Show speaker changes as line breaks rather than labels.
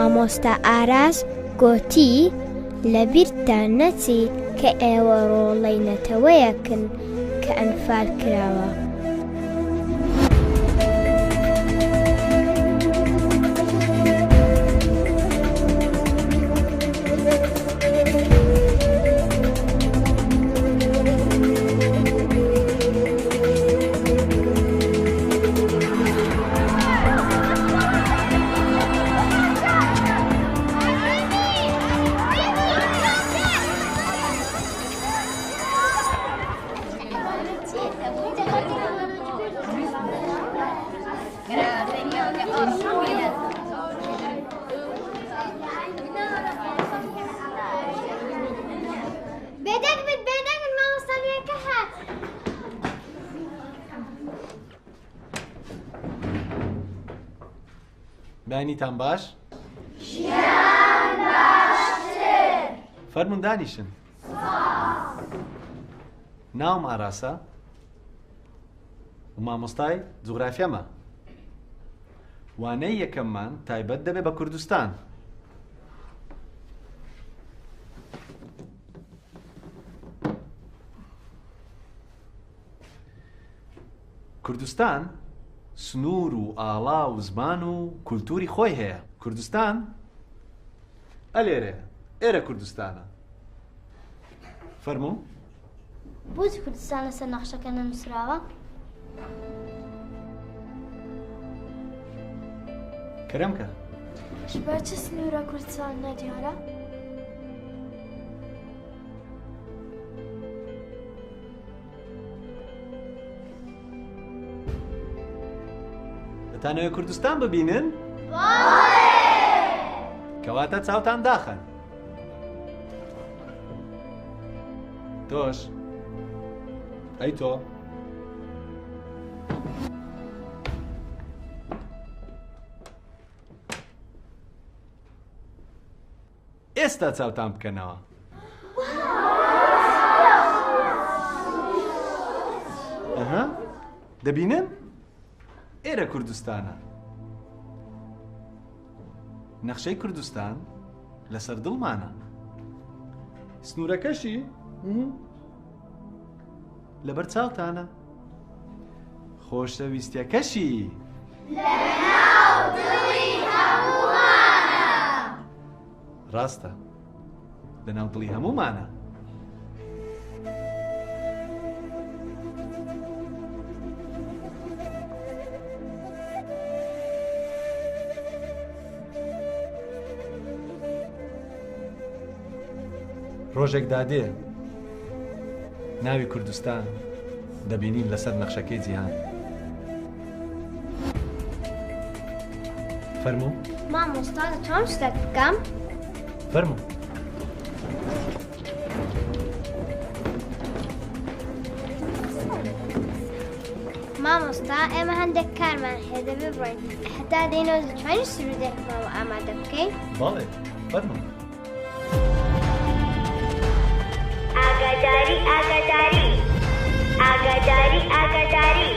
مامۆستا ئاراس گۆتی، لەبیرتان نەچی کە ئێوە ڕۆڵەی نەتەوەیەکن کە ئەنفال کراوە. بێدەنگ بن بێدەنگ بن مامۆستا نوێکە هات.
بەیانیتان باش. ژیان باشتر. فەرمونون دانیشن. ناوم ئاراسە و مامۆستای جوغرافیامە. وانەی یەکەممان تایبەت دەبێ بە کوردستان. کوردستان سنوور و ئاڵا و زمان و کولتوری خۆی هەیە. کوردستان ئەلێرەیە، ئێرە کوردستانە. فەرموو.
بۆچی کوردستان لەسەر نەخشەکە نەنووسراوە؟
کەرەم کە.
بە چ سنوورە کوردستان نادیارە؟
دەتانەوێت کوردستان ببینن؟ کەواتە چاوتان داخەن. تۆش ئەی تۆ ئێستا چاوتان بکەنەوە. ئەها دەبینن؟ ئێرە کوردستانە. نەخشەی کوردستان لەسەر دڵمانە. سنوورەکەشی لەبەر چاوتانە. خۆشەویستیەکەشی
لەناو دڵی هەموومانە.
ڕاستە لەناو دڵی هەموومانە. ڕۆژێک دادێ ناوی کوردستان دەبینین لەسەر نەخشەکەی جیهان. فەرموو.
مامۆستا دەتوانم شتێک بکەم؟
فەرموو.
مامۆستا ئێمە هەندێک کارمان هەیە دەبێ بڕۆین هەتا دێنەوە دەتوانین سرودێکمان ئامادە بکەین؟
بەڵێ فەرموو.
ئاگاداری ئاگاداری ئاگاداری ئاگاداری.